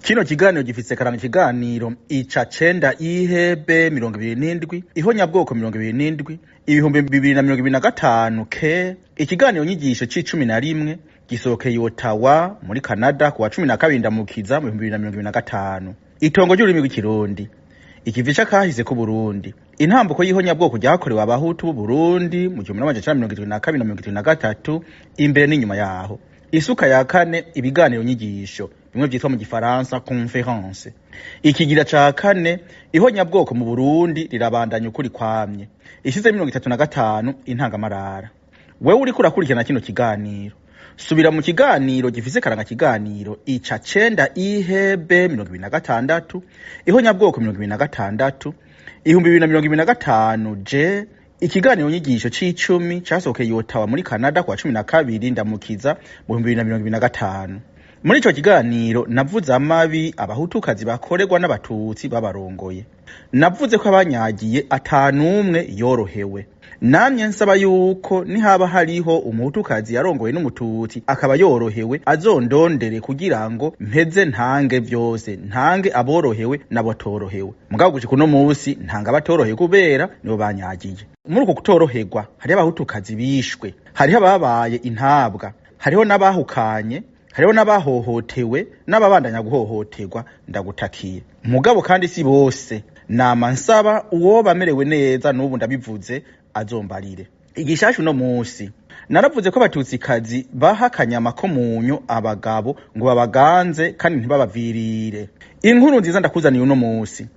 Kino kiganiro gifise karanga ikiganiro ica cenda ihebe 27 ihonyabwoko 27 2025 k ikiganiro nyigisho c'11 gisohokeye Ottawa muri Canada kuwa 12 Ndamukiza mu 2025. Itongo ry'ururimi rw'ikirundi, ikivi c'akahise k'Uburundi, intambuko y'ihonyabwoko ryakorewe abahutu b'Uburundi mu 1972 na 1973 imbere n'inyuma yaho. Isuka ya kane, ibiganiro nyigisho bimwe vyitwa mu gifaransa conférence. Ikigira ca kane, ihonyabwoko mu Burundi rirabandanya ukuri kwamye. Ishize 35 intangamarara. Wewe uriko urakurikirana kino kiganiro, subira mu kiganiro gifise karanga kiganiro ica cenda ihebe 26 ihonyabwoko 26 2025 j ikiganiro nyigisho c'icumi casohokeye Ottawa muri Canada kuwa 12 Ndamukiza mu 2025. Muri ico kiganiro navuze amabi abahutukazi bakorerwa n'abatutsi babarongoye. Navuze ko abanyagiye atanumwe yorohewe. Namye nsaba yuko nihaba hariho umuhutukazi yarongoye n'umututsi akaba yorohewe, azondondere kugira ngo mpeze ntange vyose, ntange aborohewe n'abatorohewe. Mugabo gushika uno musi ntanga abatorohewe kubera nibo banyagiye. Muri uko kutoroherwa hariho abahutukazi bishwe, hariho ababaye intabwa, hariho n'abahukanye, hariho n'abahohotewe n'ababandanya guhohoterwa. Ndagutakiye. Mugabo kandi si bose, nama nsaba uwo bamerewe neza, n'ubu ndabivuze, azombarire. Igishashu no musi naravuze ko abatutsikazi baha akanyama ko munyu abagabo ngo babaganze kandi ntibabavirire. Inkuru nziza ndakuzaniye uno musi,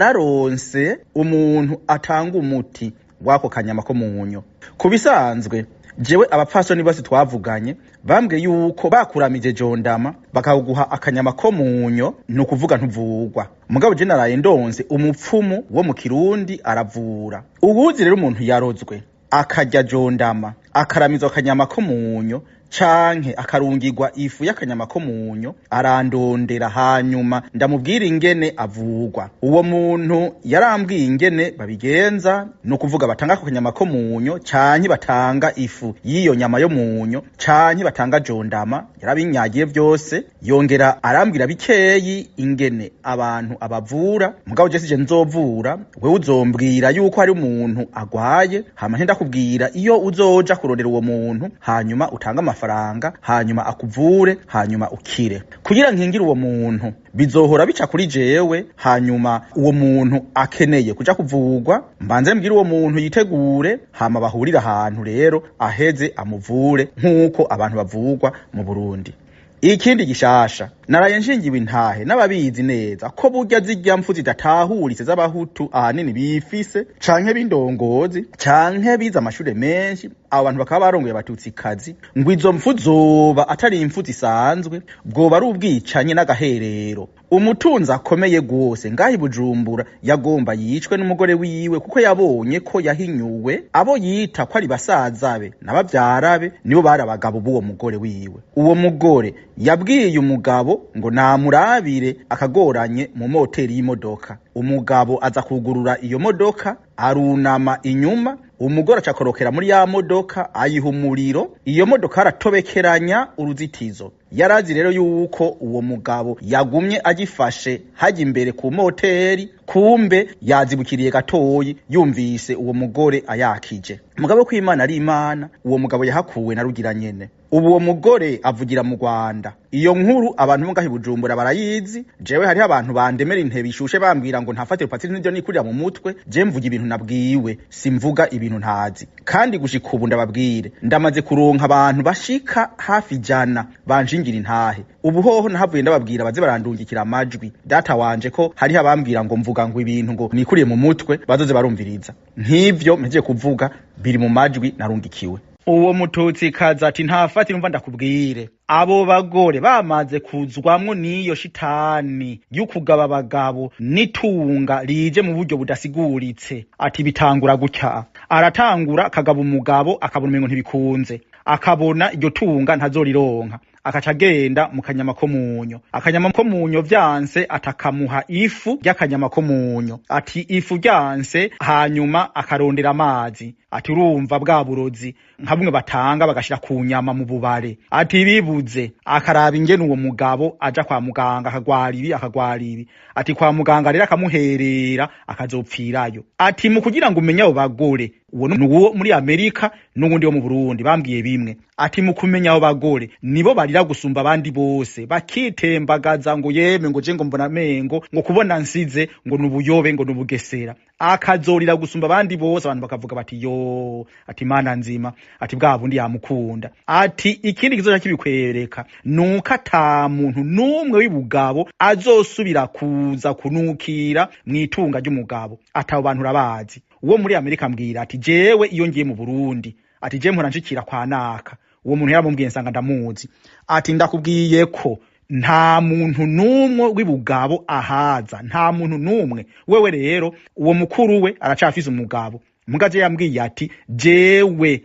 nararonse umuntu atanga umuti w'ako kanyama ko munyu. Ku bisanzwe jewe abapfasoni bose twavuganye bambwiye yuko bakuramije jondama bakaguha akanyama ko munyo, ni ukuvuga ntuvugwa. Mugabo je naraye ndonse umupfumu wo mu kirundi aravura. Ubuzi rero umuntu yarozwe akarya jondama akaramizwa akanyama ko munyo canke akarungirwa ifu y'akanyama ko munyo, arandondera hanyuma ndamubwira ingene avugwa. Uwo muntu yarambwiye ingene babigenza, ni ukuvuga batanga ako kanyama ko munyo canke batanga ifu y'iyo nyama yo munyo canke batanga jondama. Yarabinyagiye vyose, yongera arambwira bikeyi ingene abantu abavura. Mugabo je sije nzovura, wewe uzombwira yuko hari umuntu agwaye, hama ndakubwira iyo uzoja kurondera uwo muntu, hanyuma utanga amafaranga, hanyuma akuvure, hanyuma ukire. Kugira nkingire uwo muntu bizohora bica kuri jewe, hanyuma uwo muntu akeneye kuja kuvugwa mbanze mbwire uwo muntu yitegure, hama bahurira ahantu rero aheze amuvure nk'uko abantu bavugwa mu Burundi. Ikindi gishasha, naraye nshingiwe intahe n'ababizi neza ko burya zirya mfu zidatahuritse z'abahutu ahanini bifise canke b'indongozi canke bize amashure menshi, abo bantu bakaba barongoye abatutsikazi, ngo izo mfu zoba atari imfu zisanzwe, bwoba ari ubwicanyi n'agaherero. Umutunzi akomeye gose ngaha i Bujumbura yagomba yicwe n'umugore wiwe kuko yabonye ko yahinyuwe. Abo yita ko ari basaza be n'abavyara be nibo bari abagabo b'uwo mugore wiwe. Uwo mugore yabwiye umugabo ngo namurabire akagoranye mu moteri y'imodoka. Umugabo aza kugurura iyo modoka, arunama inyuma, umugore acakorokera muri ya modoka ayiha umuriro. Iyo modoka aratobekeranya uruzitizo. Yarazi rero yuko uwo mugabo yagumye agifashe hajya imbere ku moteri, kumbe yazibukiriye gatoyi yumvise uwo mugore ayakije. Mugabo ko Imana ari Imana, uwo mugabo yahakuwe na Rugira nyene. Ubu uwo mugore avugira mu Rwanda. Iyo nkuru abantu bo ngaha i Bujumbura barayizi. Jewe hariho abantu bandemera intebe ishushe bambwira ngo ntafate rupatiri n'ivyo nikurira mu mutwe. Je mvuga ibintu nabwiwe, simvuga ibintu ntazi. Kandi gushika ubu ndababwire, ndamaze kuronka abantu bashika hafi 100 banshingira intahe. Ubu hoho nahavuye ndababwira baze barandungikira amajwi data wanje, ko hariho abambwira ngo mvuga ngo ibintu ngo nikuriye mu mutwe, bazoze barumviriza. Nk'ivyo mpejeje kuvuga biri mu majwi narungikiwe. Uwo mututsi kaza ati ntafatira, umva ndakubwire, abo bagore bamaze kuzwamwo n'iyo shitani y'ukugaba abagabo n'itunga rije mu buryo budasiguritse. Ati bitangura gutya, aratangura akagaba umugabo akabona umengo ntibikunze, akabona iryo tunga ntazorironka, Akaca agenda mu kanyama ko munyo. Akanyama ko munyo vyanse, atakamuha ifu ry'akanyama ko munyo. Ati ifu vyanse, hanyuma akarondera amazi. Ati urumva bwa burozi nka bumwe batanga bagashira ku nyama mu bubare. Ati bibuze, akaraba ingene uwo mugabo aja kwa muganga akagwara ibi, akagwara ibi. Ati kwa muganga rero akamuherera akazopfirayo. Ati mu kugira ngo umenye abo bagore, uwo ni uwo muri Amerika n'uwundi wo mu Burundi bambwiye bimwe. Ati mu kumenya abo bagore, nibo barira gusumba abandi bose, bakitembagaza ngo yeme, ngo je ngo mbona mengo ngo kubona nsize ngo nubuyobe, ngo nubugesera. Akazorira gusumba abandi bose, abantu bakavuga bati yo, ati mana nzima, ati bwa bundi yamukunda. Ati ikindi kizoca kibikwereka nuko ata muntu n'umwe w'ibugabo azosubira kuza kunukira mw'itunga ry'umugabo. Ati abo bantu urabazi. Uwo muri Amerika ambwira ati jewe iyo ngiye mu Burundi, ati je mpora nshikira kwa naka. Uwo muntu yaramubwiye nsanga ndamuzi. Ati ndakubwiye ko nta muntu n'umwe w'ibugabo ahaza, nta muntu n'umwe. Wewe rero uwo mukuru we aracafise umugabo. Mugaje yambwiye ati jewe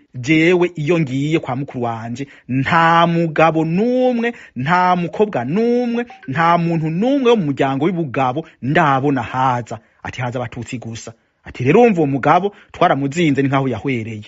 iyo ngiye kwa mukuru wanje nta mugabo n'umwe, nta mukobwa n'umwe, nta muntu n'umwe wo mu muryango w'ibugabo ndabona haza. Ati haza abatutsi gusa. Ati rero umva uwo mugabo twaramuzinze ni nkaho yahwereye.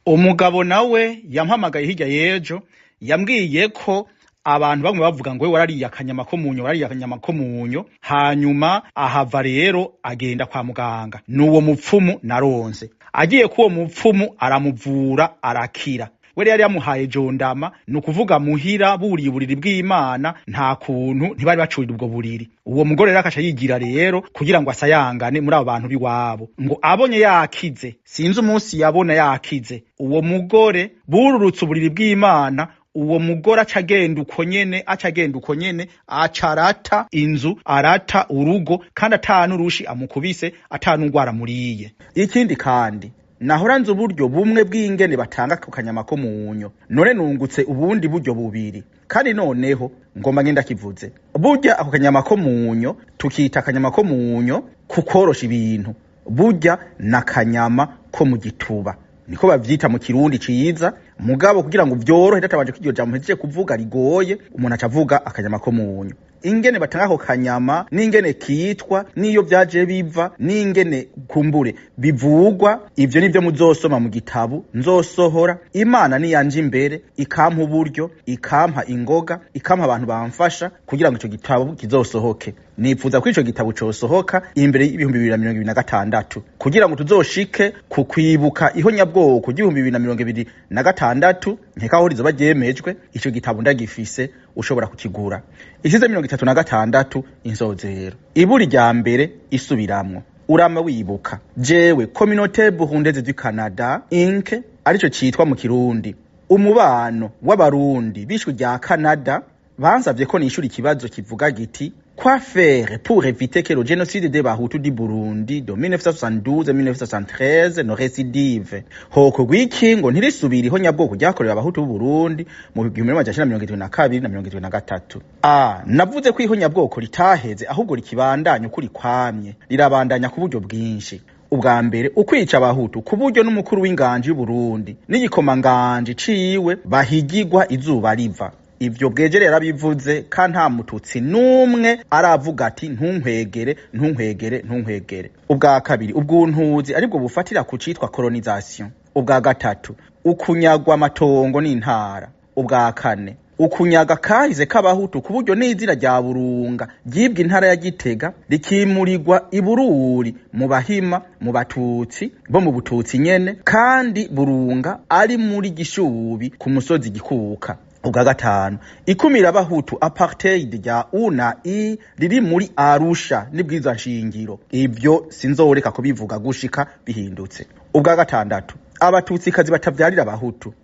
Umugabo nawe yampamagaye hirya y'ejo, yambwiye ko abantu bamwe bavuga ngo we warariye akanyama ko munyo, warariye akanyama ko munyo. Hanyuma ahava rero agenda kwa muganga, n'uwo mupfumu naronse. Agiye kuwo mupfumu aramuvura arakira. We yari yamuhaye jondama, ni ukuvuga muhira buriye uburiri bw'Imana, nta kuntu ntibari bacurira ubwo buriri. Uwo mugore rero akaca yigira rero kugira ngo asayangane muri abo bantu b'iwabo, ngo abonye yakize. Sinzi umunsi yabona yakize, uwo mugore bururutse uburiri bw'Imana. Uwo mugore aca agenda uko nyene, aca agenda uko nyene, aca arata inzu, arata urugo, kandi ata n'urushi amukubise, ata n'urwara muriye. Ikindi kandi nahora nzi uburyo bumwe bw'ingene batanga ku kanyama ko munyo, none nungutse ubundi buryo bubiri. Kandi noneho ngomba ngenda kivuze, burya ako kanyama ko munyo tukita akanyama ko munyo kukorosha ibintu, burya n'akanyama ko mu gituba niko bavyita mu Kirundi ciza. Mugabo kugira ngo vyorohe databanje ko iryo jambo mpejeje kuvuga rigoye, umuntu aca avuga akanyama ko munyo. Ingene batanga ako kanyama n'ingene kitwa n'iyo vyaje biva n'ingene kumbure bivugwa, ivyo nivyo muzosoma mu gitabo nzosohora. Imana niyanje imbere ikampa uburyo, ikampa ingoga, ikampa abantu bamfasha kugira ngo ico gitabo kizosohoke. Nipfuza ko ico gitabo cosohoka imbere y'2026 kugira ngo tuzoshike ku kwibuka ihonyabwoko ry'ibihumbi 2026, nkeka aho rizoba ryemejwe. Ico gitabo ndagifise, ushobora kukigura. Isize 36 insozero. Iburi rya mbere isubiramwo. Urama wibuka jewe Communauté Burundaise du Canada Inc, arico citwa mu Kirundi umubano w'abarundi bishwe rya Canada, bansavye ko nishura ikibazo kivuga giti: Quoi faire pour éviter que le génocide des Bahutu du Burundi de 1972-1973 ne récidive? Hokorwa iki ngo ntirisubire ihonyabwoko ryakorewe abahutu b'u Burundi mu 1972 na 73? A. Navuze ko ihonyabwoko ritaheze, ahubwo rikibandanya ukuri kwamye, rirabandanya ku buryo bwinshi. Ubwa mbere, ukwica abahutu ku buryo n'umukuru w'inganji y'Uburundi n'igikomanganje ciwe bahigigwa izuba riva. Ivyo Bwejere yarabivuze, ka nta mututsi n'umwe aravuga ati ntunkwegere, ntunkwegere, ntunkwegere. Ubwa kabiri, ubwuntuzi aribwo bufatira ku citwa colonisation. Ubwa gatatu, ukunyagwa amatongo n'intara. Ubwa kane, ukunyaga kahise k'abahutu ku buryo n'izina rya Burunga ryibwa intara ya Gitega rikimurirwa ibururi mu Bahima, mu Batutsi bo mu Bututsi nyene, kandi Burunga ari muri Gishubi ku musozi Gikuka. Ubwa gatanu, ikumira abahutu, apartheid rya U na I riri muri Arusha n'ibwirizwa nshingiro. Ivyo sinzoreka kubivuga gushika bihindutse. Ubwa gatandatu, abatutsikazi batavyarira abahutu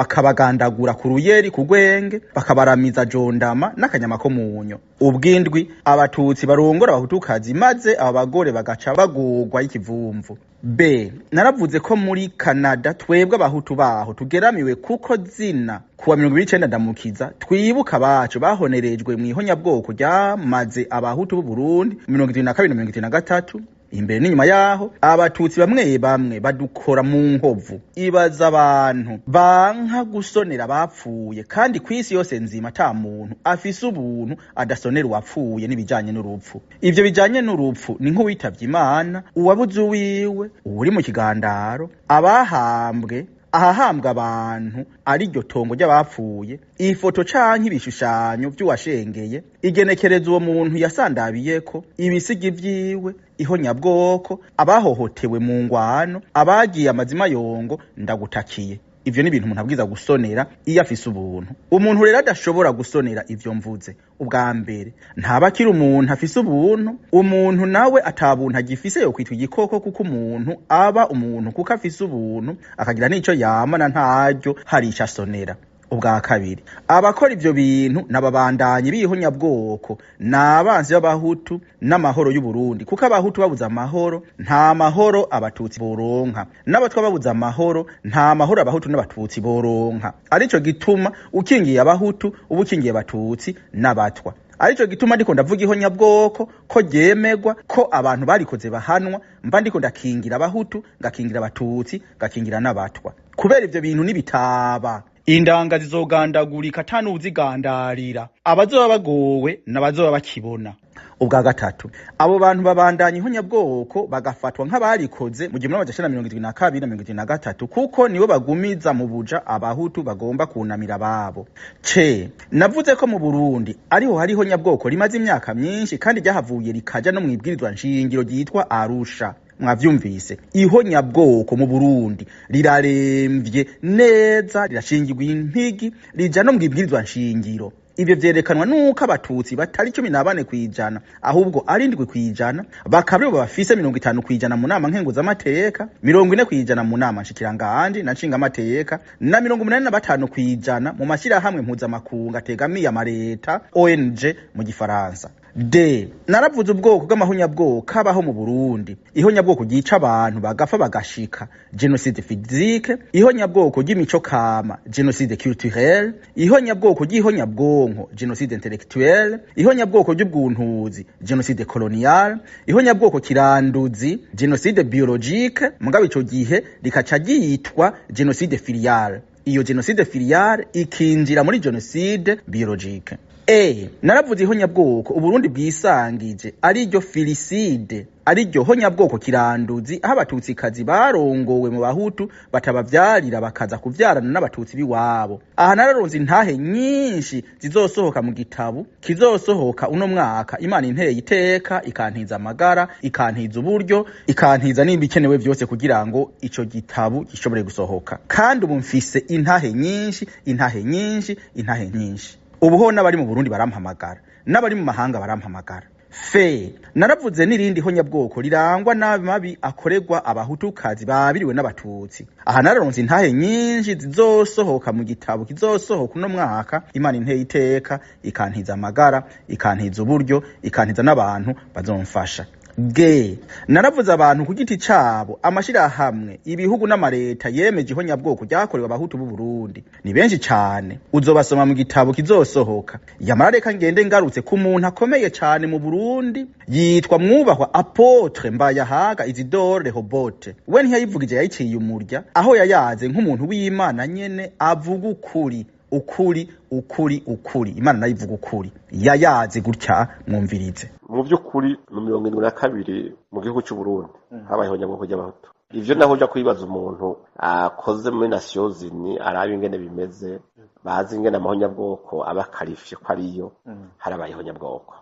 bakabagandagura ku ruyeri ku rwenge, bakabaramiza jondama n'akanyama ko munyo. Ubwindwi, abatutsi barongora abahutukazi, maze aba bagore bagaca bagurwa y'ikivumvu. B. Naravuze ko muri Canada twebwe abahutu baho tugeramiwe, kuko zina kuwa 29 Ndamukiza twibuka abacu bahonerejwe mu ihonyabwoko ryamaze abahutu b'u Burundi 72 na 73. Imbere n'inyuma yaho, abatutsi bamwe bamwe badukora mu nkovu. Ibaza abantu banka gusonera bapfuye, kandi kw'isi yose nzima ata muntu afise ubuntu adasonera uwapfuye n'ibijanye n'urupfu. Ivyo bijanye n'urupfu ni nk'uwitavye Imana, uwabuze uwiwe, uwuri mu kigandaro, abahambwe, ahahambwa abantu ari ryo tongo ry'abapfuye, ifoto canke ibishushanyo vy'uwashengeye, igenekereza uwo muntu yasandabiyeko, ibisigi vyiwe, ihonyabwoko, abahohotewe mu ngwano, abagiye amazima yongo ndagutakiye. Ivyo ni ibintu umuntu abwiza gusonera iyo afise ubuntu. Umuntu rero adashobora gusonera ivyo mvuze, ubwa mbere ntaba akiri umuntu afise ubuntu. Umuntu nawe atabuntu agifise yo kwitwa igikoko, kuko umuntu aba umuntu kuko afise ubuntu, akagira n'ico yamana ntaryo hari ico asonera. Ubwa kabiri, abakora ivyo bintu n'ababandanyi b'ihonyabwoko, n'abansi b'abahutu n'amahoro y'Uburundi, kuko abahutu babuze amahoro nta mahoro abatutsi boronka, n'abatwa babuze amahoro nta mahoro abahutu n'abatutsi boronka. Arico gituma ukingiye abahutu uba ukingiye abatutsi n'abatwa. Arico gituma ndiko ndavuga ihonyabwoko ko ryemegwa, ko abantu barikoze bahanwa, mba ndiko ndakingira abahutu, ngakingira abatutsi, ngakingira n'abatwa. Kubera ivyo bintu nibitaba, indanga zizogandagurika ata n'uwuzigandarira, abazoba bagowe n'abazoba bakibona. Ubwa gatatu, abo bantu babandanya ihonyabwoko bagafatwa nk'abarikoze mu 1972 na 73, kuko nibo bagumiza mu buja abahutu bagomba kunamira ababo. C, navuze ko mu Burundi ariho hari ihonyabwoko rimaze imyaka myinshi, kandi ryahavuye rikaja no mw'ibwirizwa nshingiro ryitwa Arusha. Mwavyumvise, ihonyabwoko mu Burundi riraremvye neza, rirashingirwa impigi, rija no mw'ibwirizwa nshingiro. Ivyo vyerekanwa nuko abatutsi batari 14%, ahubwo ari 7%, bakaba aribo bafise 50% mu nama nkenguzamateka, 40% mu nama nshikiranganji na nshingamateka, na 85% mu mashirahamwe mpuzamakungu ategamiye amareta, ONG mu gifaransa. D, naravuze ubwoko bw'amahonyabwoko kabaho mu Burundi: ihonyabwoko ryica abantu bagapfa bagashika, génocide physique; ihonyabwoko ry'imico kama, génocide culturelle; ihonyabwoko ry'ihonyabwonko, génocide intellectuelle; ihonyabwoko ry'ubwuntuzi, génocide coloniale; ihonyabwoko kiranduzi, génocide biologique, mugabo ico gihe rikaca ryitwa génocide filiale. Iyo génocide filiale ikinjira muri génocide biologique. E, naravuze ihonyabwoko Uburundi bwisangije, ariryo filicide, ariryo honyabwoko kiranduzi, aho abatutsikazi barongowe mu bahutu batabavyarira bakaza kuvyarana n'abatutsi b'iwabo. Aha nararonze intahe nyinshi zizosohoka mu gitabo kizosohoka uno mwaka, Imana inteye iteka, ikantiza amagara, ikantiza uburyo, ikantiza nimba ikenewe vyose kugira ngo ico gitabo gishobore gusohoka. Kandi ubu mfise intahe nyinshi, intahe nyinshi, intahe nyinshi. Ubu ho n'abari mu Burundi barampamagara, n'abari mu mahanga barampamagara. Fe, naravuze n'irindi honyabwoko rirangwa n'amabi akorerwa abahutukazi babiriwe n'abatutsi. Aha nararonse intahe nyinshi zizosohoka mu gitabo kizosohoka uno mwaka, Imana inteye iteka, ikantiza amagara, ikantiza uburyo, ikantiza n'abantu bazomfasha. G, naravuze abantu ku giti cabo, amashirahamwe, ibihugu n'amareta yemeje ihonyabwoko ryakorewe abahutu b'u Burundi. Ni benshi cane, uzobasoma mu gitabo kizosohoka. Yamara reka ngende ngarutse ku muntu akomeye cane mu Burundi, yitwa mwubahwa Apôtre Mbayahaga Isidore Rehobote. We ntiyayivugije, yayiciye umurya, aho yayaze nk'umuntu w'Imana nyene avuga ukuri, ukuri, ukuri, ukuri. Imana nayo ivuga ukuri. Yayaze gutya, mwumvirize. Mu by'ukuri, mu 72 mu gihugu cy'u Burundi habayeho ihonyabwoko ry'abahutu. Ivyo naho uja kwibaza umuntu akoze muri Nations Unies, araba ingene bimeze, bazi ingene amahonyabwoko aba akarifye ko ariyo. Harabaye ihonyabwoko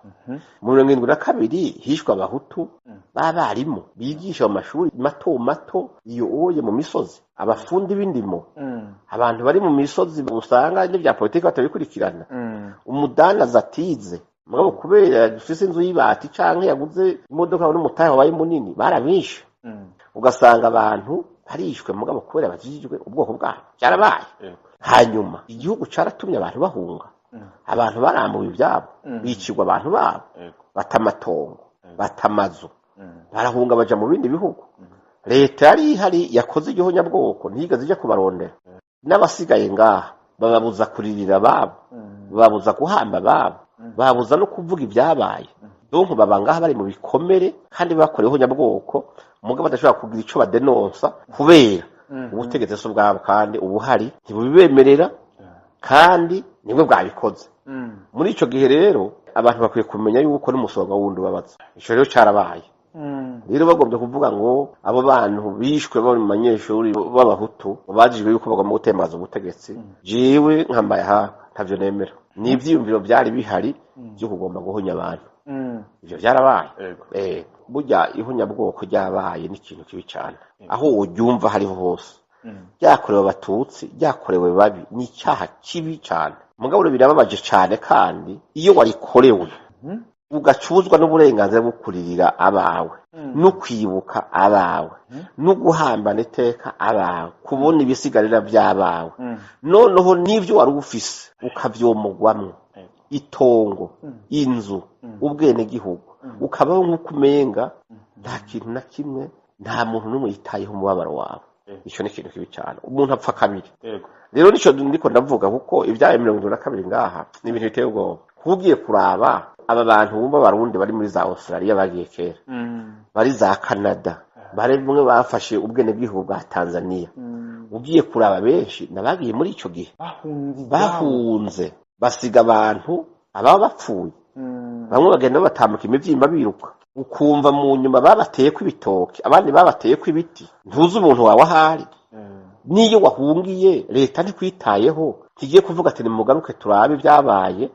mu 72, hishwe abahutu b'abarimu bigisha mu mashuri mato mato iyo oye mu misozi, abafundi b'indimo, abantu bari mu misozi usanga n'ibya politiki batabikurikirana, umudandaza atize, mugabo kubera dufise inzu y'ibati canke yaguze imodoka n'umutahe wabaye munini, barabishe. Ugasanga abantu barishwe, mugabo kubera bajijwe ubwoko bwabo. Byarabaye. Hanyuma igihugu caratumye abantu bahunga, abantu barambuwe ivyabo, bicirwa abantu babo, bata amatongo, bata amazu, barahunga baja mu bindi bihugu. Leta yari ihari yakoze igihonyabwoko ntiyigeze ija kubarondera. N'abasigaye ngaha bababuza kuririra ababo, bababuza guhamba ababo, bababuza no kuvuga ibyabaye. Donc baba ngaha bari mu bikomere kandi bakorewe ihonyabwoko, mugabo badashobora kugira ico badenonsa kubera ubutegetsi si ubwabo, kandi ubuhari ntibubibemerera, kandi nibwo bwabikoze. Muri ico gihe rero abantu bakwiye kumenya yuko n'umusonga wundi ubabaza. Ico rero carabaye. Rero bagombye kuvuga ngo abo bantu bishwe bari mu banyeshuri b'abahutu bajijwe yuko bagomba gutemaza ubutegetsi, jewe nkambaye aha ntavyo nemera. Ni ivyiyumviro vyari bihari vyo kugomba guhonya abantu, ivyo vyarabaye. Burya ihonyabwoko ryabaye ni ikintu kibi cane, aho woryumva hariho hose, ryakorewe abatutsi, ryakorewe babi, ni icyaha kibi cane. Mugabo rero birababaje cane, kandi iyo warikorewe ugacuzwa n'uburenganzira bwo kuririra abawe, no kwibuka abawe, no guhambana iteka abawe, kubona ibisigarira by'abawe, noneho n'ibyo wari ufise ukavyomogwamwo, itongo, inzu, ubwenegihugu, ukabaho nk'uko umenga nta kintu na kimwe, nta muntu n'umwe yitayeho umubabaro wawe. Ico ni ikintu kibi cane, umuntu apfa kabiri. Rero nico ndiko ndavuga, kuko ibyaye 72 ngaha ni ibintu biteye ubwoba. Kuba ugiye kuraba aba bantu bumva abarundi bari muri za Australia bagiye kera, bari za Canada, bari bamwe bafashe ubwenegihugu bwa Tanzania, ugiye kuraba benshi nabagiye muri ico gihe bahunze, basiga abantu ababa bapfuye, bamwe bagenda batambuka imivyimba biruka, ukumva mu nyuma babateyeko ibitoki, abandi babateyeko ibiti. Ntuzi umuntu wawe ahari, n'iyo wahungiye leta ntikwitayeho, ntigiye kuvuga ati nimugaruke turabe ibyabaye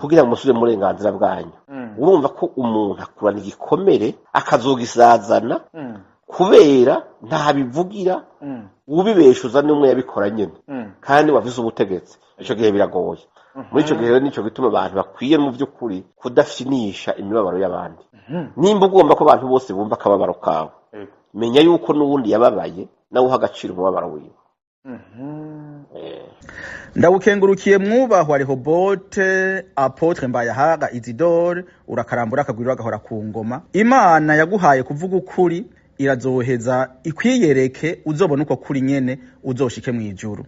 kugira ngo musubire mu burenganzira bwanyu. Urumva ko umuntu akurana igikomere akazogisazana kubera ntabivugira, ubibeshuza n'umwe yabikora nyine kandi wavuze ubutegetsi. Ico gihe biragoye. Muri ico gihe rero nico gituma abantu bakwiye mu by'ukuri kudafinisha imibabaro y'abandi. Nimba ugomba ko abantu bose bumva akababaro kawe, menya yuko n'uwundi yababaye, nawe uha agaciro umubabaro wiwe. Ndagukengurukiye mwubahwa Rehobote Apotre Mbayahaga Isidore, urakarambura akagwira agahora ku ngoma. Imana yaguhaye kuvuga ukuri irazoheza ikwiyereke, uzobona uko kuri nyene uzoshike mw'ijuru.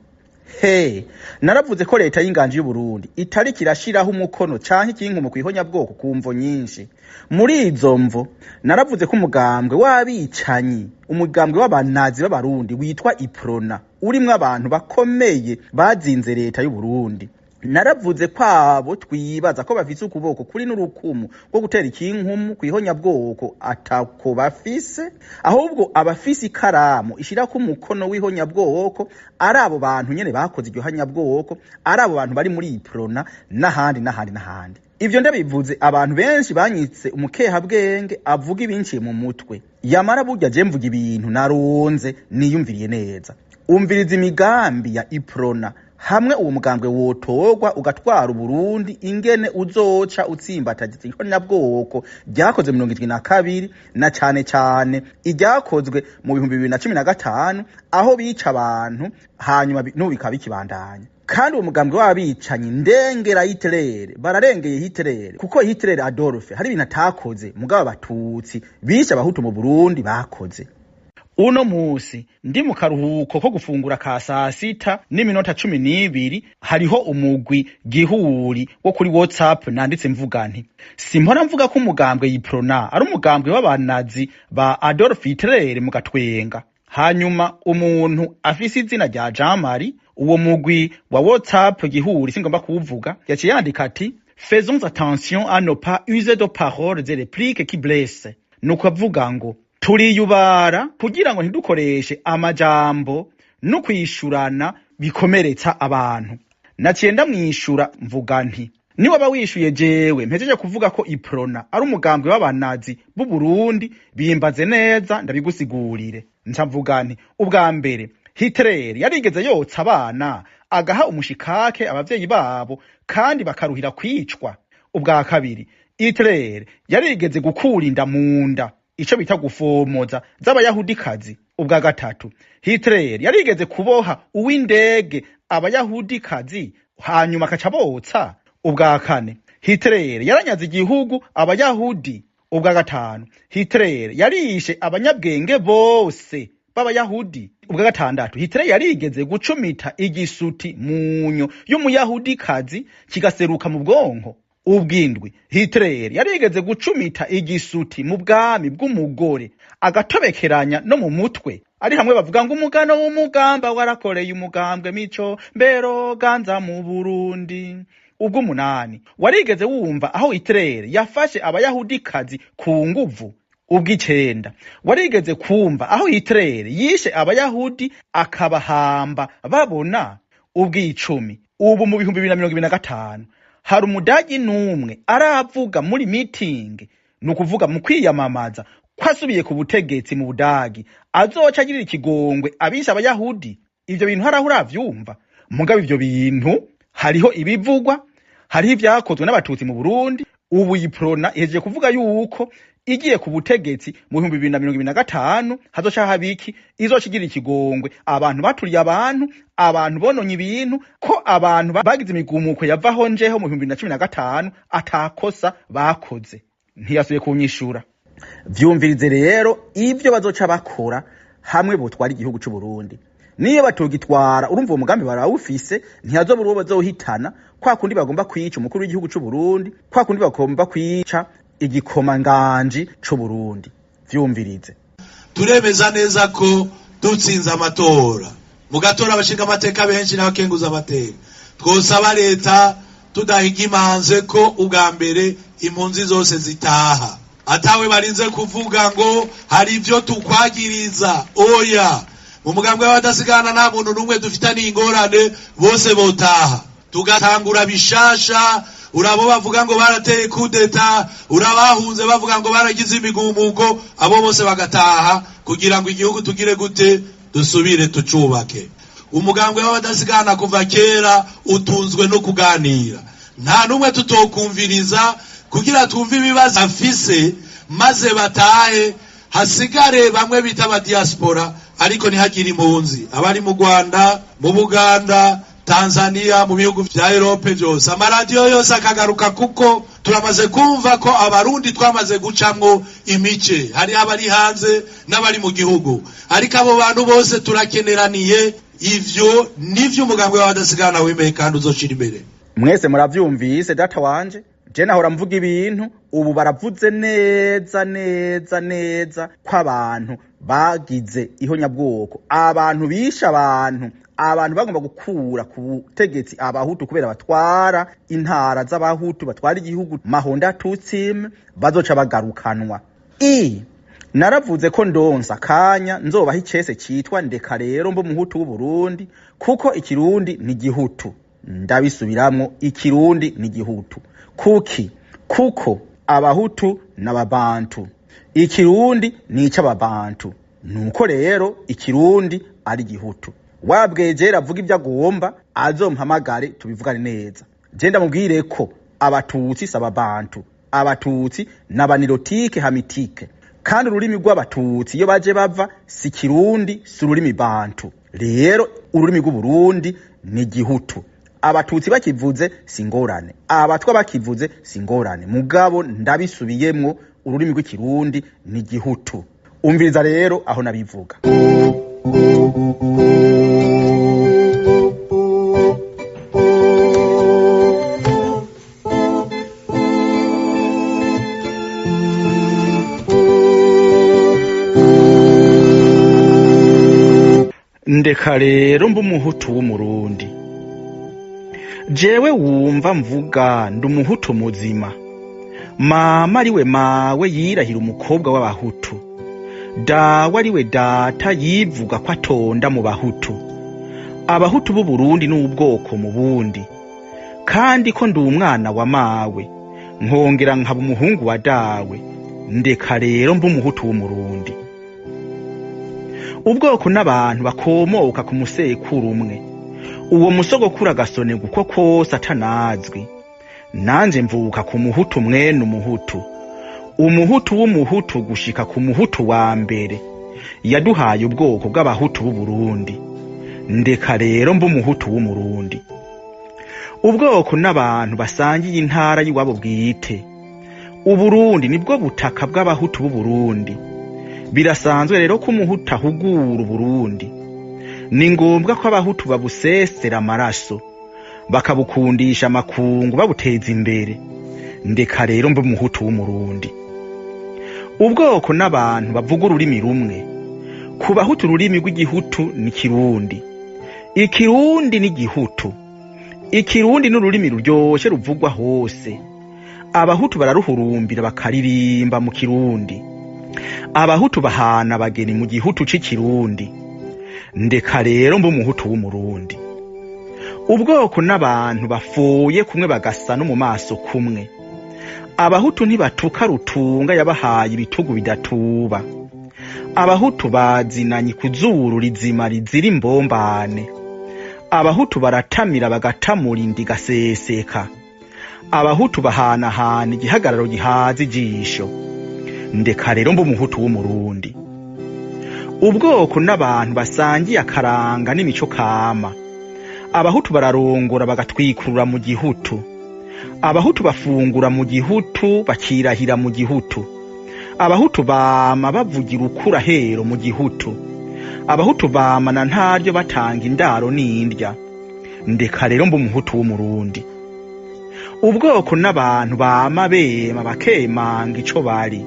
He naravuze ko leta y'inganji y'Uburundi itariko irashiraho umukono canke ikinkumu kw'ihonyabwoko ku mvo nyinshi. Muri izo mvo naravuze ko umugambwe w'abicanyi, umugambwe w'abanazi b'abarundi witwa Iprona, urimwo abantu bakomeye bazinze leta y'Uburundi. Naravuze ko abo twibaza ko bafise ukuboko kuri n'urukumu rwo gutera ikinkumu kw'ihonyabwoko atako bafise, ahubwo abafise ikaramu ishirako umukono w'ihonyabwoko ari abo bantu nyene bakoze iryo honyabwoko, ari abo bantu bari muri Iprona n'ahandi n'ahandi n'ahandi. Ivyo ndabivuze, abantu benshi banyitse umukehabwenge avuga ibinciye mu mutwe. Yamara burya je mvuga ibintu naronze niyumviriye neza. Umviriza imigambi ya Iprona hamwe uwo mugambwe wotorwa ugatwara Uburundi, ingene uzoca utsimbatagiza ihonyabwoko ryakozwe 72, na cane cane iryakozwe mu 2015, aho bica abantu hanyuma n'ubu bikaba bikibandanya. Kandi uwo mugambwe w'abicanyi ndengera Hitler, bararengeye Hitler, kuko Hitler Adolphe hari ibintu atakoze mugabo abatutsi bishe abahutu mu Burundi bakoze. Uno musi ndi mu karuhuko ko gufungura ka saa sita n'iminota 12, hariho umugwi gihuri wo kuri WhatsApp nanditse mvuga nti: simpora mvuga ko umugambwe Yiprona ari umugambwe w'abanazi ba Adolf Hitler mu gatwenga. Hanyuma umuntu afise izina rya Jean Marie, uwo mugwi wa WhatsApp gihuri singomba kuwuvuga, yaciye yandika ati: faisons attention à ne pas user de paroles et répliques qui blessent. Nuko avuga ngo turiyubara kugira ngo ntidukoreshe amajambo no kwishurana bikomeretsa abantu. Naciye ndamwishura mvuga nti: niwaba wishuye jewe mpejeje kuvuga ko Iprona ari umugambwe w'abanazi b'u Burundi, bimbaze neza ndabigusigurire. Nca mvuga nti: ubwa mbere, Hitler yarigeze yotsa abana agaha umushikake abavyeyi babo kandi bakaruhira kwicwa? Ubwa kabiri, Hitler yarigeze gukura inda mu nda, ico bita gufomoza, z'abayahudikazi? Ubwa gatatu, Hitler yarigeze kuboha uw'indege abayahudikazi hanyuma akaca botsa? Ubwa kane, Hitler yaranyaze igihugu abayahudi? Ubwa gatanu, Hitler yarishe abanyabwenge bose b'abayahudi? Ubwa gatandatu, Hitler yarigeze gucumita igisuti munyo y'umuyahudikazi kigaseruka mu bwonko? Ubwindwi, Hitler yarigeze gucumita igisuti mu bwami bw'umugore agatobekeranya no mu mutwe, ari hamwe bavuga ngo umugano w'umugamba warakoreye umugambwe mico mbero ganza mu Burundi. Ubw'umunani, warigeze wumva aho Hitler yafashe abayahudikazi ku nguvu? Ubw'icenda, warigeze kumva aho Hitler yishe abayahudi akabahamba babona? Ubw'icumi, ubu mu 2025 hari umudagi n'umwe aravuga muri mitingi, ni ukuvuga mu kwiyamamaza, ko asubiye ku butegetsi mu Budagi azoca agirira ikigongwe abishe abayahudi? Ivyo bintu haraho uravyumva? Mugabo ivyo bintu hariho ibivugwa, hariho ivyakozwe n'abatutsi mu Burundi. Ubu Iprona ihejeje kuvuga yuko igiye ku butegetsi mu 2025 hazoca haba iki? Izoca igira ikigongwe abantu baturiye abantu, abantu bononye ibintu, ko abantu bagize imigumuko yavaho njeho mu 2015 atakosa bakoze. Ntiyasubiye kunyishura. Vyumvirize rero ivyo bazoca bakora hamwe botwara igihugu c'u Burundi. Niyo batogitwara, urumva uwo mugambi barawufise, ntihazobura uwo bazohitana, kwa kundi bagomba kwica umukuru w'igihugu c'u Burundi, kwa kundi bagomba kwica igikomanganji c'u Burundi. Vyumvirize. Turemeza neza ko dutsinze amatora, mugatora abashinga amateka benshi n'abakenguza amateka, twosaba leta tudahiga imanze ko ubwa mbere impunzi zose zitaha, atawe barinze kuvuga ngo hari ibyo tukwagiriza. Oya, mu mugambwe w'abadasigana nta muntu n'umwe dufitaniye ingorane, bose botaha tugatangura bishasha. Urabo bavuga ngo barateye kudeta, urabahunze bavuga ngo baragize imigumuko, abo bose bagataha kugira ngo igihugu tugire gute, dusubire tucubake. Umugambwe w'abadasigana kuva kera utunzwe no kuganira, nta n'umwe tutokumviriza kugira twumve ibibazo afise, maze batahe, hasigare bamwe bita aba diaspora, ariko ntihagire impunzi, abari mu Rwanda, mu Buganda, Tanzania, mu bihugu vya Europe vyose, amaradiyo yose akagaruka, kuko turamaze kumva ko abarundi twamaze gucamwo imice, hari abari hanze n'abari mu gihugu, ariko abo bantu bose turakeneraniye. Ivyo nivyo umugambwe w'abadasigana wemeye kandi uzoshira imbere. Mwese muravyumvise data wanje, je nahora mvuga ibintu, ubu baravuze neza neza neza ko abantu bagize ihonyabwoko, abantu bishe abantu, abantu bagomba gukura ku butegetsi abahutu kubera batwara intara z'abahutu, batwara igihugu mahonda tutsim, bazoca bagarukanwa. I naravuze ko ndonsa akanya nzobaha icese citwa ndeka rero mbe umuhutu w'Uburundi, kuko ikirundi ni gihutu. Ndabisubiramwo, ikirundi ni gihutu. Kuki? Kuko abahutu n'ababantu, ikirundi ni ic'ababantu. Nuko rero ikirundi ari gihutu. Wabwejera avuga ibyo agomba, azompamagare tubivugane neza. Je ndamubwire ko abatutsi si ababantu, abatutsi n'abanirotike hamitike, kandi ururimi rw'abatutsi iyo baje bava si kirundi, si ururimi bantu. Rero ururimi rw'Uburundi ni gihutu. Abatutsi bakivuze si ngorane, abatwa bakivuze si ngorane, mugabo ndabisubiyemwo, ururimi rw'ikirundi ni gihutu. Umviriza rero aho nabivuga. Ndeka rero mbe umuhutu w'Umurundi. Jewe wumva mvuga ndi umuhutu muzima. Mama ariwe mawe yirahira umukobwa w'abahutu, dawe ariwe data yivuga ko atonda mu bahutu. Abahutu b'Uburundi n'ubwoko mu bundi, kandi ko ndi umwana wa mawe, nkongera nkaba umuhungu wa dawe. Ndeka rero mbe umuhutu w'Umurundi. Ubwoko n'abantu bakomoka ku musekuru umwe, uwo musogokuru agasonerwa uko kose atanazwi. Nanje mvuka ku muhutu mwene umuhutu, umuhutu w'umuhutu gushika ku muhutu wa mbere yaduhaye ubwoko bw'abahutu b'Uburundi. Ndeka rero mbe umuhutu w'Umurundi. Ubwoko n'abantu basangiye intara y'iwabo bwite. Uburundi nibwo butaka bw'abahutu b'Uburundi. Birasanzwe rero ko umuhutu ahugura Uburundi. Ni ngombwa ko abahutu babusesera amaraso, bakabukundisha amakungu, babuteza imbere. Ndeka rero mbe umuhutu w'umurundi. Ubwoko n'abantu bavuga ururimi rumwe. Ku bahutu ururimi rw'igihutu ni kirundi. Ikirundi ni gihutu. Ikirundi n'ururimi ruryoshe ruvugwa hose. Abahutu bararuhurumbira bakaririmba mu kirundi. Abahutu bahana abageni mu gihutu c'ikirundi. Ndeka rero mbe umuhutu w'umurundi. Ubwoko n'abantu bafuye kumwe bagasa no mu maso kumwe. Abahutu ntibatuka rutunga yabahaye ibitugu bidatuba. Abahutu bazinanye kuzuru rizima rizira imbombane. Abahutu baratamira bagatamura inda igaseseka. Abahutu bahanahana igihagararo gihaza ijisho. Ndeka rero mbe umuhutu w'umurundi. Ubwoko n'abantu basangiye akaranga n'imico kama. Abahutu bararongora bagatwikurura mu gihutu. Abahutu bafungura mu gihutu bakirahira mu gihutu. Abahutu bama bavugira ukurahero mu gihutu. Abahutu bama na ntaryo batanga indaro n'indya. Ndeka rero mbe umuhutu w'umurundi. Ubwoko n'abantu bama bema bakemanga ico bari.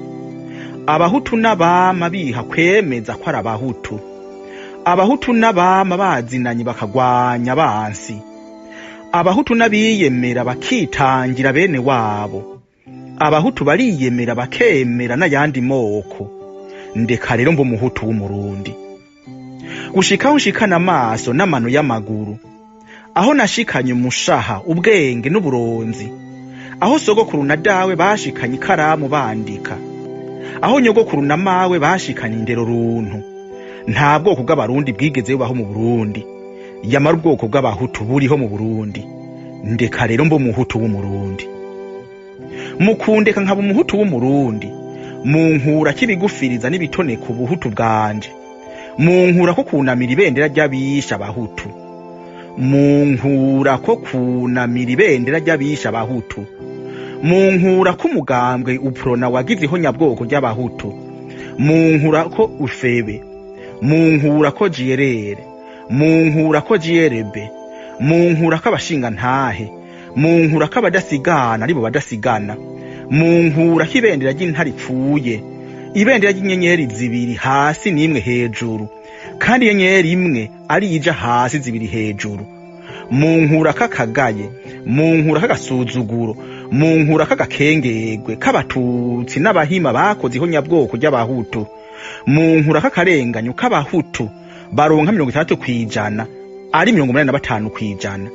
Abahutu n'abama biha kwemeza ko ari abahutu. Abahutu n'abama bazinanye bakagwanya bansi. Abahutu n'abiyemera bakitangira bene wabo. Abahutu bariyemera bakemera n'ayandi moko. Ndeka rero mbe umuhutu w'umurundi. Gushikaho nshikana amaso n'amano y'amaguru. Aho nashikanye umushaha, ubwenge n'uburonzi. Aho sogokuru na dawe bashikanye ikaramu bandika. Aho nyogokuru na mawe bashikanye indero runtu. Nta bwoko bw'abarundi bwigeze bubaho mu Burundi. Yamara ubwoko bw'abahutu buriho mu Burundi. Ndeka rero mbe umuhutu w'umurundi. Mukundeka nkaba umuhutu w'umurundi. Munkura kibigufiriza n'ibitoneka ubuhutu bwanje. Munkura ko kunamira ibendera ry'abisha abahutu. Munkura ko kunamira ibendera ry'abisha abahutu. Munkura ko umugambwe uprona wagize ihonyabwoko ry'abahutu. Munkura ko ufebe. Munkura ko jierere. Munkura ko jierebe. Munkura ko abashinga ntahe. Munkura ko abadasigana aribo badasigana. Munkura ko ibendera ry'intare ipfuye. Ibendera ry'inyenyeri zibiri hasi n'imwe hejuru. Kandi inyenyeri imwe ari ija hasi zibiri hejuru. Munkura kakagaye, munkura kagasuzuguro, munkura kagakengerwe k'abatutsi n'abahima bakoze ihonyabwoko ry'abahutu. Munkura k'akarenganyo k'abahutu baronka 60% ari 85%.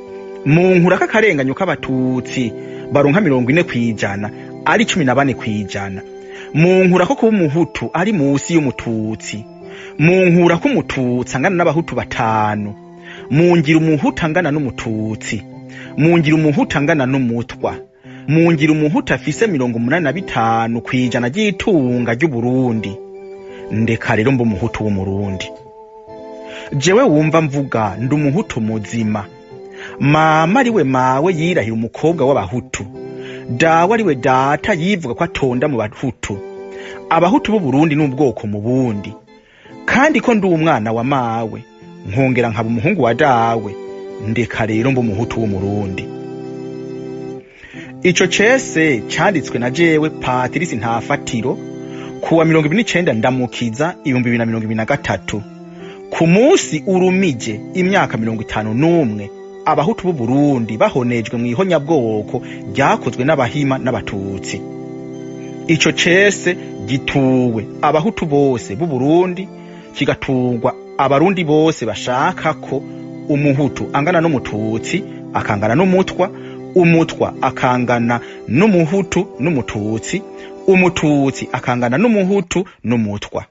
Munkura k'akarenganyo k'abatutsi baronka 40% ari 14%. Munkura ko kuba umuhutu ari musi y'umututsi. Munkura ko umututsi angana n'abahutu 5. Mungira umuhutu angana n'umututsi. Mungira umuhutu angana n'umutwa. Mungira umuhutu afise 85% ry'itunga ry'Uburundi. Ndeka rero mbe umuhutu w'umurundi. Jewe wumva mvuga ndi umuhutu muzima. Mama ariwe mawe yirahira umukobwa w'abahutu. Dawe ariwe data yivuga ko atonda mu bahutu. Abahutu b'Uburundi n'ubwoko mu bundi. Kandi ko ndi umwana wa mawe, nkongera nkaba umuhungu wa dawe. Ndeka rero mbe umuhutu w'umurundi. Ico cese canditswe na jewe Patrice Ntafatiro kuwa 29 Ndamukiza 2023. Ku munsi urumije imyaka 51 abahutu b'Uburundi bahonejwe mw'ihonyabwoko ryakozwe n'abahima n'abatutsi. Ico cese gituwe abahutu bose b'Uburundi, kigaturwa abarundi bose bashaka ko umuhutu angana n'umututsi akangana n'umutwa, umutwa akangana n'umuhutu n'umututsi, umututsi akangana n'umuhutu n'umutwa.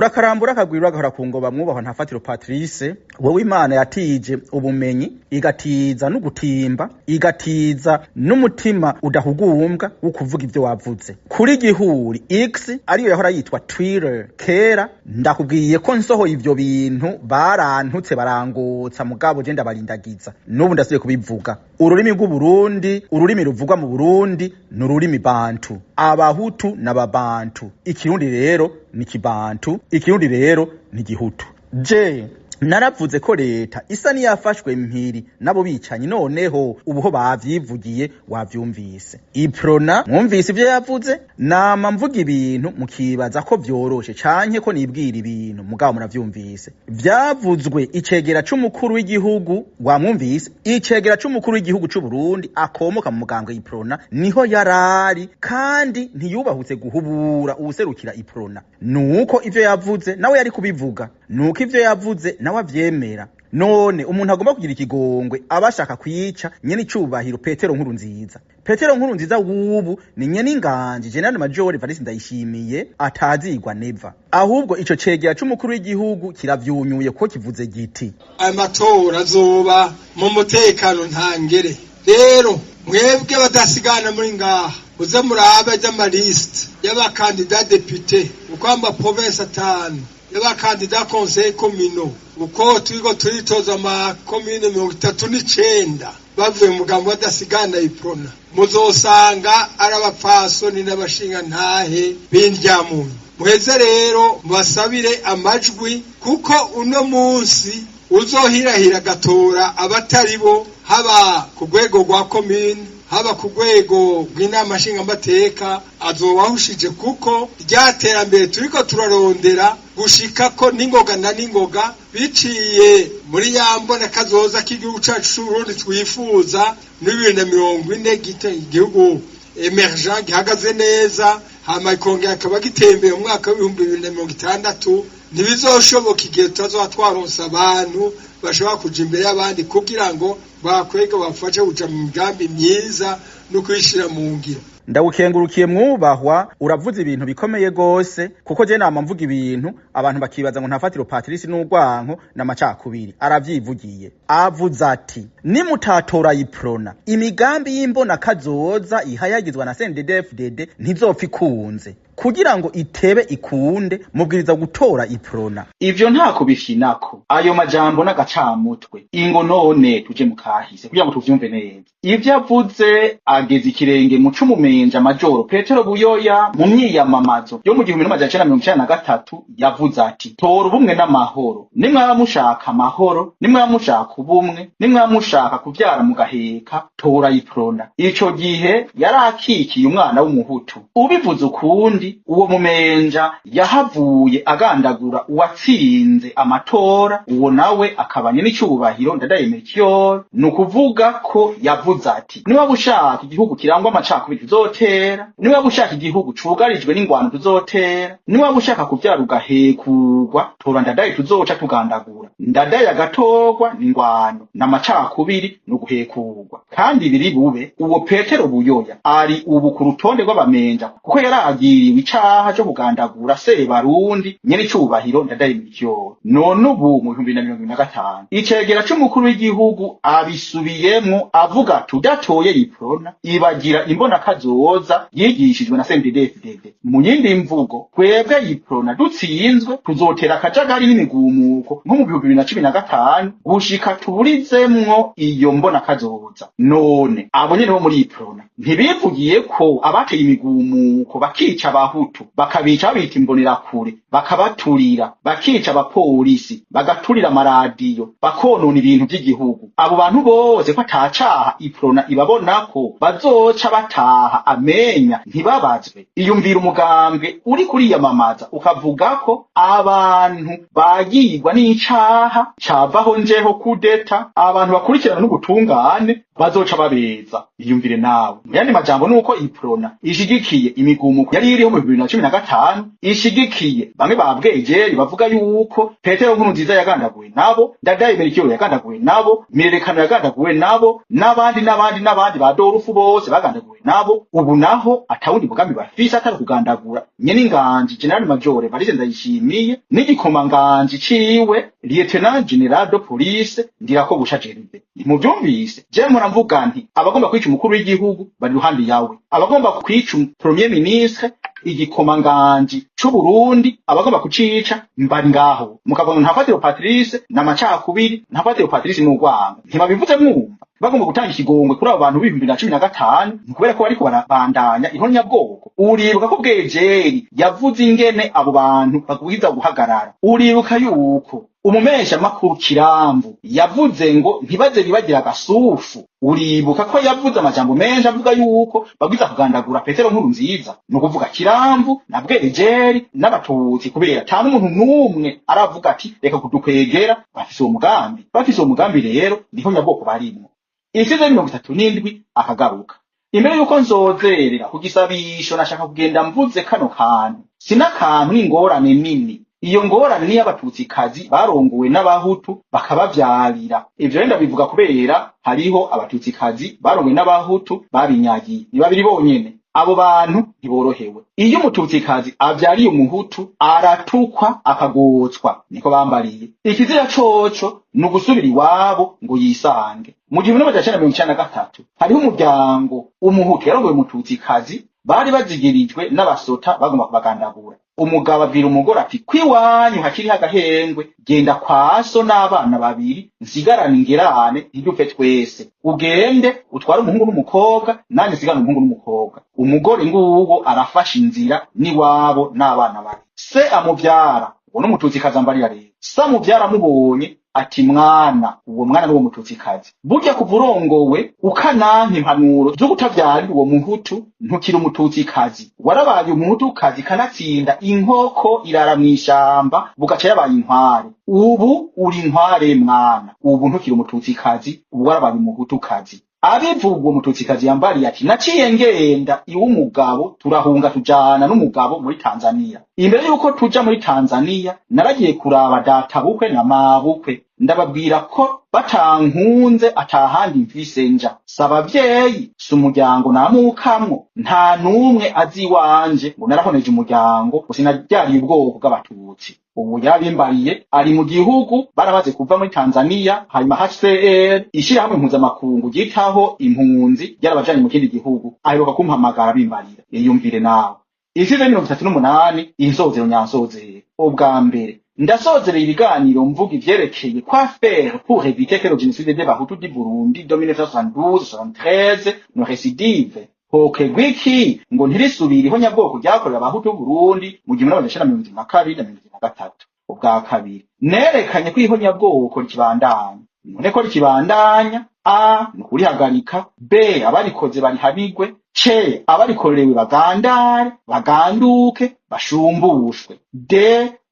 Urakarambura akagwira agahora ku ngoba. Mwubahwa Ntafatiro Patrice, wewe Imana yatije ubumenyi, igatiza n'ugutimba, igatiza n'umutima udahugumbwa wo kuvuga ivyo wavuze kuri Gihuri X, ariyo yahora yitwa Twitter kera. Ndakubwiye ko nsohoye ivyo bintu barantutse, barangotsa, mugabo je ndabarindagiza. N'ubu ndasubiye kubivuga: ururimi rw'Uburundi, ururimi ruvugwa mu Burundi ni ururimi bantu, Abahutu n'Ababantu. Ikirundi rero ni Kibantu, Ikirundi rero ni Gihutu. Je naravuze ko leta isa n'iyafashwe mpiri nabo bicanyi, noneho ubuho bavyivugiye, wavyumvise. Iprona mwumvise ivyo yavuze. Nama mvuga ibintu mukibaza ko vyoroshe canke ko nibwira ibintu, mugabo muravyumvise. Vyavuzwe icegera c'umukuru w'igihugu, wamwumvise, icegera c'umukuru w'igihugu c'Uburundi akomoka mu mugambwe Iprona, niho yarari kandi ntiyubahutse guhubura uwuserukira Iprona. Nuko ivyo yavuze nawe yari kubivuga, nuko ivyo yavuze nawe avyemera. None umuntu agomba kugira ikigongwe aba ashaka kwica nyene icubahiro Petero Nkuru Nziza. Petero Nkuru Nziza w'ubu ni nyene inganji General Major Evariste Ndayishimiye atazigwa neva. Ahubwo ico cegera c'umukuru w'igihugu kiravyunyuye, ko kivuze giti: Amatora azoba mu mutekano ntangere. Rero mwebwe badasigana muri ngaha, muze murabe ry'amalisite y'abakandida député, uko amaprovinsi 5, y'abakandida conseil communaux, uko turiko turitoza amakomine 39 bavuye mu mugambo badasigana Iprona, muzosanga ari abapfasoni n'abashingantahe b'indyamunyu. Muheze rero mubasabire amajwi, kuko uno munsi uzohirahira agatora abatari bo, haba ku rwego rwa komine, haba ku rwego rw'inama nshingamateka, azobahushije, kuko rya terambere turiko turarondera gushika ko n'ingoga na n'ingoga biciye muri ya mbona kazoza k'igihugu cacu c'Uburundi twifuza muri 2040, igihugu émergent gihagaze neza, hama ikongera akaba gitembeye mu mwaka w'2060. Ntibizoshoboka igihe tutazoba twaronse abantu bashobora kuja imbere y'abandi kugira ngo bakwege, bafashe kuja mu migambi myiza no kuyishira mu ngiro. Ndagukengurukiye mwubahwa, uravuze ibintu bikomeye gose, kuko je nama mvuga ibintu abantu bakibaza ngo Ntafatiro Patrice n'urwanko n'amacakubiri. Aravyivugiye, avuze ati: nimutatora Iprona, imigambi y'imbona kazoza ihayagizwa na CNDD-FDD ntizopfa ikunze. Kugira ngo itebe ikunde, mubwiriza gutora Iprona. Ivyo nta kubishinako, ayo majambo n'agacamutwe. Ingo none tuje mu kahise kugira ngo tuvyumve neza. Ivyo avuze ageze ikirenge mu c'umumenja Majoro Petero Buyoya mu myiyamamazo yo mu 1993, yavuze ati: tora ubumwe n'amahoro nimwaba mushaka amahoro, nimwaba mushaka ubumwe, nimwaba mushaka kuvyara mugaheka, tora Iprona. Ico gihe yari akikiye umwana w'Umuhutu. Ubivuze ukundi, uwo mumenja yahavuye agandagura uwatsinze amatora, uwo nawe akabanye n'icubahiro Ndadaye Melchior. Ni ukuvuga ko yavuze ati: niba ushaka igihugu kirangwa amacakubiri tuzotera, niba ushaka igihugu cugarijwe n'ingwano tuzotera, niba ushaka kuvyara ugahekurwa, tora Ndadaye tuzoca tugandagura. Ndadaye agatorwa, n'ingwano n'amacakubiri no guhekurwa. Kandi biri bube uwo Petero Buyoya ari ubu ku rutonde rw'abamenja, kuko yaragiriwe icaha co kugandagura Sebarundi nyene icubahiro Ndadaye Melchior. None ubu mu 2025 icegera c'umukuru w'igihugu abisubiyemwo, avuga tudatoye Iprona, ibagira imbona kazoza yigishijwe na CNDD-FDD. Mu yindi mvugo, twebwe Iprona dutsinzwe tuzotera akajagari n'imigumuko nko mu 2015, gushika tuburizemwo iyo mbona kazoza. None abo nyene bo muri Iprona ntibivugiye ko abateye imigumuko, bakica Abahutu, bakabica babita imbonerakure, bakabaturira, bakica abapolisi, bagaturira amaradiyo, bakonona ibintu by'igihugu, abo bantu bose ko atacaha Iprona ibabonako, bazoca bataha amenya ntibabazwe? Iyumvira umugambwe uri kuriyamamaza ukavuga ko abantu bagirwa n'icaha cavaho njeho kudeta, abantu bakurikirana n'ubutungane. Bazoca babeza. Iyumvire nawe. Mu yandi majambo, nuko Iprona ishigikiye imigumuko yari iriho mu 2015, ishigikiye bamwe ba Bwejeri bavuga yuko Petero Nkurunziza yagandaguwe nabo, Ndadaye Melchior yagandaguwe nabo, Mirerekano yagandaguwe nabo, n'abandi n'abandi n'abandi ba Dorufu bose bagandaguwe nabo. Ubu naho atawundi mugambi bafise atari kugandagura nyene inganji General Major Evariste Ndayishimiye n'igikomanganji ciwe Lieutenant General de Police Ndirakobuca Gervais. Ntimuvyumvise? Je mpora mvuga nti abagomba kwica umukuru w'igihugu bari iruhande yawe, abagomba kwica premier ministre, igikomanganji c'Uburundi, abagomba kucica mbari ngaho. Mukavuga ngo Ntafatiro Patrice n'amacakubiri, Ntafatiro Patrice n'urwango. Ntibabivuze mwumva? Bagomba gutanga ikigongwe kuri abo bantu b'2015 ni kubera ko bariko barabandanya ihonyabwoko. Uribuka ko Bwejeri yavuze ingene abo bantu babwirizwa guhagarara. Uribuka yuko umumesha makuru Kiramvu yavuze ngo ntibaze bibagira agasufu. Uribuka ko yavuze amajambo menshi avuga yuko babwiza kugandagura Petero Nkuru Nziza. Ni ukuvuga Kiramvu na Bwejeri n'Abatutsi, kubera ata n'umuntu n'umwe aravuga ati reka kudukwegera. Bafise uwo mugambi, bafise uwo mugambi. Rero niho nyabwoko barimwo. Isize 37 akagaruka. Imbere yuko nzozerera ku gisabisho, nashaka kugenda mvuze kano kantu. Sinakantu, n'ingorane nini. Iyo ngorane niyo Abatutsikazi barongowe n'Abahutu bakabavyarira. Ivyo rero ndabivuga kubera hariho Abatutsikazi barongowe n'Abahutu babinyagiye. Ni babiri bonyene. Abo bantu ntiborohewe. Iyo Umututsikazi avyariye Umuhutu, aratukwa akagotswa, niko bambariye. Ikizira coco ni ugusubira iwabo ngo yisange. Mu 1993 hariho umuryango Umuhutu yarongoye Umututsikazi, bari bazigirijwe n'abasota bagomba kubagandagura. Umugabo abwira umugore ati: "Kwiwanyu hakiriho agahengwe, genda kwa so n'abana babiri, nsigarane ingerane, ntidupfe twese. Ugende utware umuhungu n'umukobwa, nanjye nsigarane umuhungu n'umukobwa." Umugore nguwo arafashe inzira n'iwabo n'abana babiri. Se amuvyara, uwo n'Umututsikazi ambarira rero, se amuvyara amubonye ati: "Mwana." Uwo mwana n'uwo Mututsikazi: "Burya kuva urongowe ukananka impanuro zo kutavyarira uwo Muhutu, ntukiri Umututsikazi, warabaye Umuhutukazi. Kanatsinda inkoko irara mw'ishamba bugaca yabaye inkware. Ubu uri inkware mwana, ubu ntukiri Umututsikazi, ubu warabaye Umuhutukazi." Abivuga, uwo Mututsikazi yambariye ati: "Naciye ngenda iw'umugabo, turahunga tujana n'umugabo muri Tanzania. Imbere yuko tuja muri Tanzania, naragiye kuraba databukwe na mabukwe, ndababwira ko batankunze atahandi mfise nja. Si abavyeyi, si umuryango namukamwo, nta n'umwe azi iwanje ngo narahoneje umuryango, ngo sinavyariye ubwoko bw'Abatutsi." Ubu yarabimbariye ari mu gihugu, baramaze kuva muri Tanzania. Hanyuma HCR, ishirahamwe mpuzamakungu ryitaho impunzi, ryarabajanye mu kindi gihugu. Aheruka kumpamagara bimbarira. Iyumvire nawe. Isize 38, inzozero nyansozero. Ubwa mbere ndasozereye ibiganiro mvuga ivyerekeye quoi faire pour éviter que le génocide des Bahutu du Burundi de 1972-73 ne récidive. Hokorwa iki ngo ntirisubire ihonyabwoko ryakorewe Abahutu b'Uburundi mu 1972 na 73? Ubwa kabiri nerekanye ko ihonyabwoko rikibandanya. None ko rikibandanya, a ni ukurihagarika, b abarikoze barihanigwe, c abarikorewe bagandare, baganduke, bashumbushwe, d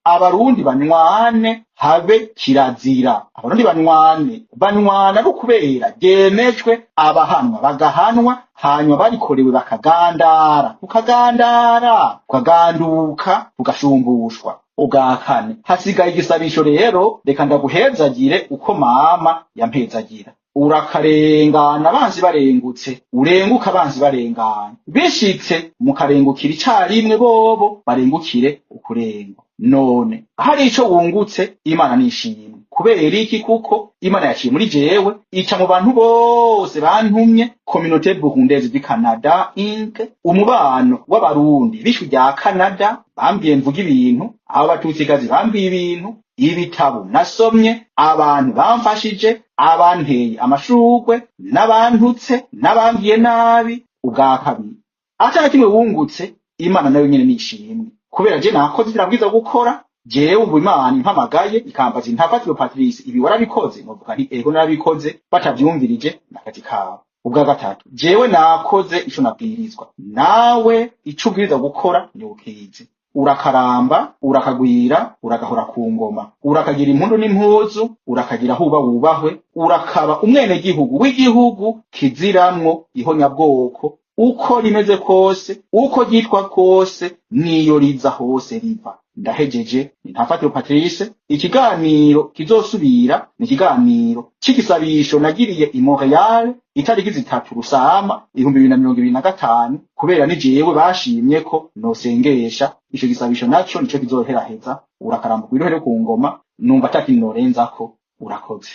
Abarundi banywane, habe kirazira. Abarundi banywane, banywana no kubera ryemejwe, abahanwa bagahanwa, hanyuma barikorewe bakagandara, ukagandara, ukaganduka, ugashumbushwa. Ubwa kane hasigaye igisabisho. Rero reka ndaguhezagire uko mama yampezagira. Urakarengana abanzi barengutse, urenguka abanzi barengana. Bishitse mukarengukira icarimwe, bobo barengukire ukurengwa. None hari ico wungutse? Imana nishimwe. Kubera iki? Kuko Imana yaciye muri jewe, ica mu bantu bose bantumye, Communauté Burundaise du Canada Inc, umubano w'Abarundi b'ishwi rya Canada, bambwiye mvuga ibintu, abo Batutsikazi bambwiye ibintu, ibitabo nasomye, abantu bamfashije, abanteye amashurwe, n'abantutse, n'abambwiye nabi. Ubwa kabiri, ata na kimwe wungutse, Imana nayo nyene nishimwe, kubera je nakoze ivyo nabwirizwa gukora. Jewe ubu Imana impamagaye ikambaza: "Ntafatiro Patrice, ibi warabikoze?" Novuga nti: "Ego, narabikoze." Batavyumvirije n'akazi kabo. Ubwa gatatu, jewe nakoze ico nabwirizwa, nawe ico ubwirizwa gukora ni ukizi. Urakaramba, urakagwira, uragahora ku ngoma, urakagira impundu n'impuzu, urakagira aho uba wubahwe, urakaba umwenegihugu w'igihugu kiziramwo ihonyabwoko uko rimeze kose, uko ryitwa kose, n'iyo riza hose riva. Ndahejeje. Ni Ntafatiro Patrice. Ikiganiro kizosubira ni ikiganiro c'igisabisho nagiriye i Montreal itariki 3 Rusama 2025, kubera ni jewe bashimye ko nosengesha ico gisabisho, naco nico kizoheraheza. Urakaramba wirohere ku ngoma. Numva atakintu norenzako. Urakoze.